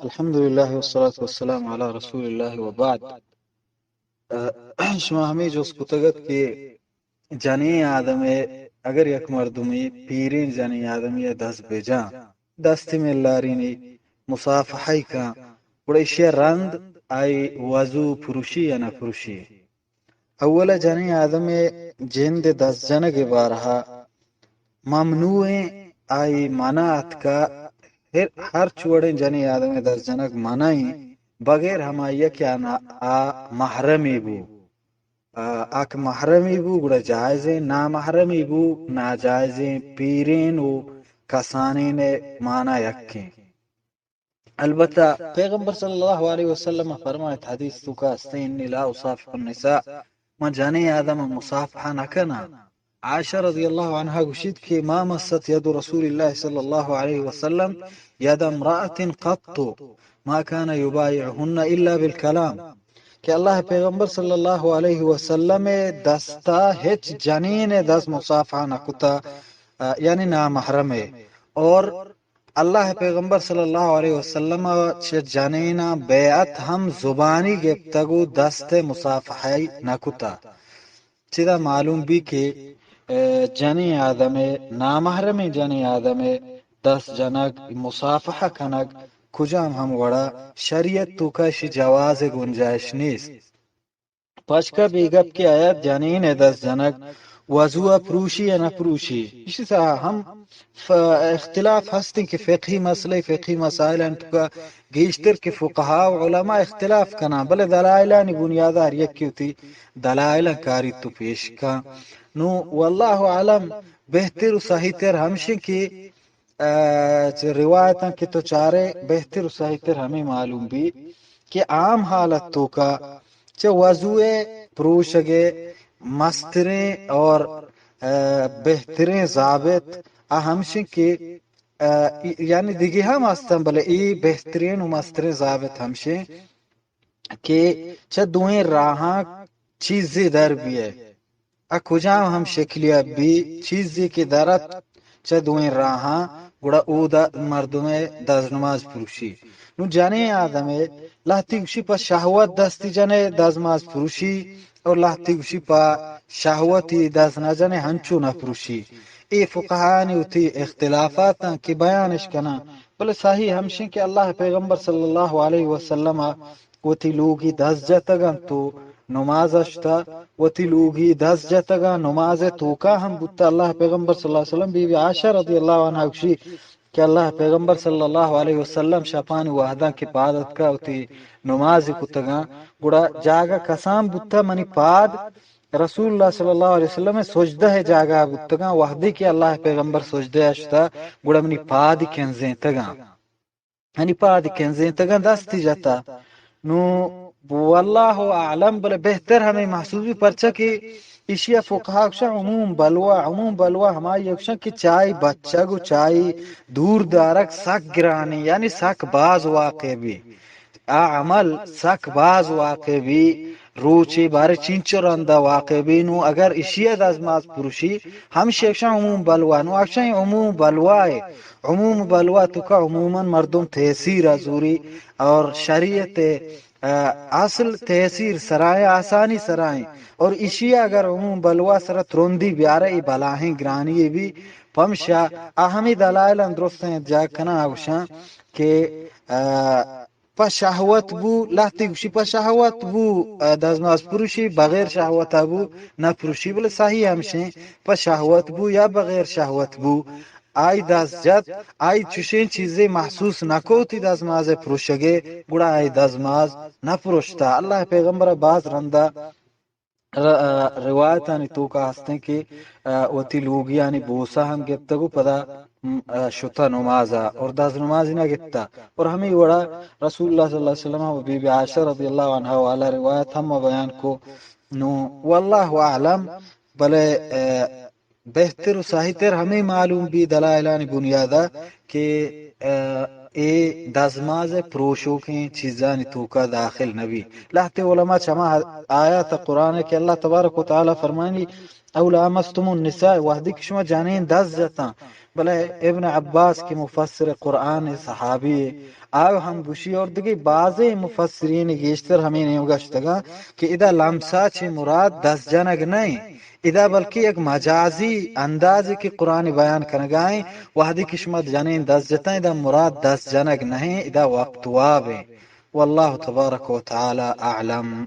الحمدللہ والصلاة والسلام علی رسول اللہ وبعد۔ ء، شما ہمے جست کتگ ات کہ جنیں آدم ء اگر یک مردمے پیریں جنیں آدمی ء دست بجاں، دست ملارینی، مصافحہ ء کن، گڑا ایشی ء رند آئی وضو پروشی یا نہ پروشی؟ اول ء جنیں آدم ء جند ء دست جنگ ء بارہ ء ممنوع ایں، آئی منع اتکا، ہر، ہرچ وڑیں جنیں آدم ء دست جنگ منع ایں، بغیر ہمائی ء کہ آ نا-، آ محرمے بو۔ آ، آ کہ محرمے بو، گڑا جائز ایں، نامحرمے بو، ناجائز ایں، پیرین و کسانین ء مانا یکیں۔ البتہ پیغمبر صلی اللہ علیہ وسلم ء فرمائت، حدیث توکا ہستیں، انی لا اصافح النساء، من جنیں آدم ء مصافحہ نہ کناں۔ عائشہ رضی اللہ عنہا گوشیت کہ ما مست ید رسول اللہ صلی اللہ علیہ وسلم ید امرأة قط ما کان یبایعهن الا بالکلام، کہ اللہ پیغمبر صلی اللہ علیہ وسلم ء دستا ہچ جنین ء دست مصافحہ نہ کتا، آ، یعنی نامحرم ء۔ اور اللہ پیغمبر صلی اللہ علیہ وسلم ء چہ جنیناں بیعت ہم زبانی گپتگ و دست ء مصافحہ نہ کتا۔ چدا معلوم بی کہ، ء، جنیں آدم ء، نامحرمیں جنیں آدم ء دست جنگ، مصافحہ کنگ کجام ہم وڑا شریعت توکا اشی جواز ء گنجائش نیست۔ پشکا بے گپ کہ آیا جنین ء دست جنگ وضو ء پروشی یا نہ پروشی، اشی سرا ہم ف-، اختلاف ہستیں کہ فقہی مسئلہ، فقہی مسائل انت کہ گیشتر کہ فقہا و علماء اختلاف کناں، بلے دلائلانی بنیاد ء ہر یکے وتی دلائل کاریت و پیش کن۔ نو واللہ اعلم، بہتر و صحیح تر ہمشیں کہ، ء، چہ روایتاں کہ تو چارے، بہتر و صحیح تر ہمیں معلوم بی کہ عام حالت توکا چہ وضو ء پروشگ ء مستریں اور، ء، بہتریں ضابط آ ہمشیں کہ، ء، یعنی دگہ ہم ہستن، بلے اے بہترین و مستریں ضابط ہمشیں کہ چہ دوئیں راہاں چیزے در بیئے، ء کجام ہم شکلی ء بی، چیزے کہ در ات چہ دوئیں راہاں، گڑا اودا مردم ء دزنماز پروشی۔ نوں جنیں آدم ء لہتی گوشی پہ شہوت دستی جنے دزنماز پروشی، اور لہتی گوشی پہ شہوتی دست نہ جنے ہنچو نہ پروشی۔ اے فقہانی وتی اختلافات انت کہ بیانش کناں، بلے صحیح ہمشیں کہ اللہ پیغمبر صلی اللہ علیہ وسلم ء وتی لوگی دست جتگ انت و نماز اشتا، وتی لوگی دست جتگ انت، نماز توکا ہم بوتا۔ اللہ پیغمبر صلی اللہ علیہ وسلم، بی بی عائشہ رضی اللہ عنہا گوشی کہ اللہ پیغمبر صلی اللہ علیہ وسلم شپانی وہداں کہ پاد اتکا وتی نماز کتگاں، گڑا جاگہ کسان بوتا منی پاد رسول اللہ صلی اللہ علیہ وسلم سجدہ جاگہ بوتگاں، وہدے کہ اللہ پیغمبر سجدہ اشتا، گڑا منی پاد کنزینتگاں۔ یعنی پاد کنزینتگاں دستی جتا۔ نو واللہ اعلم، بلے بہتر ہمیں محسوس بی، پرچا کہ ایشی ء فقہا گوشاں عموم بلوا، عموم بلوا ہمائی گوشاں کہ چائی بچگ و چائی دور دارگ سک گرانی، یعنی سک باز واقع بی۔ آ عمل سک باز واقع بی، روچے بارے چینچو رندا واقع بی۔ نو اگر ایشی ء دزماز پروشی، ہمشی گوشاں عموم بلوا۔ نو گوشاں عموم بلوا ء عموم بلوا توکا عموماً مردم تحصیر ء زوری اور شریعت ء، ء، اصل تحصیر سرائیں، آسانی سرائیں، اور ایشی ء اگر عموم بلوا سرا ترندی بیارے، اے بلاہیں گرانی بی۔ پمشا آ ہمیں دلائل درستیں جاگ کناں، آ گوشاں کہ، ء، پہ شہوت بو، لہتے گوشی پہ شہوت بو، ء، دزماز پروشی، بغیر شہوت بو نہ پروشی، بلے صحیح ہمشیں پہ شہوت بو یا بغیر شہوت بو، آئی دست جت، آئی چشیں چیزے محسوس نہ کو وتی دزماز پروشگے، گڑا آئی دزماز نہ پروشتا۔ اللہ پیغمبر باز رندا ر-، ء، روایتانی توکا ہستیں کہ، ء، وتی لوگیانی بوسہ ہم گپتگ و پدا، م، ء، شتہ نمازا اور دزنمازی نہ گپتا۔ اور ہمے وڑا رسول اللہ صلی اللہ علیہ وسلم و بی بی عائشہ رضی اللہ عنہا والا روایت ہم ما بیان کو۔ نو واللہ اعلم، بلے، ء، بہتر و صحیح تر ہمے معلوم بی دلائلانی بنیادا کہ، ء، اے دزماز ء پروشوکیں چیزانی توکا داخل نہ بی۔ لہتے علماء چما آیات قرآن ء کہ اللہ تبارک و تعالی فرمانی، او لامستم النساء، وہدی کہ شما جنین دست جتاں۔ بلے ابن عباس کہ مفسر قرآن صحابی، آ ہم گوشی اور دگہ بازیں مفسرین گیشتر ہمے نیمگا شتگاں کہ ادا لمسا چہ مراد دست جنگ نہ ایں، ادا بلکہ یک مجازی اندازے کہ قرآن بیان کنگا ایں، وہدی کہ شما جنین دست جتاں، ادا مراد دست جنگ نہ ایں، ادا وقت واب ایں۔ واللہ تبارک و تعالی اعلم۔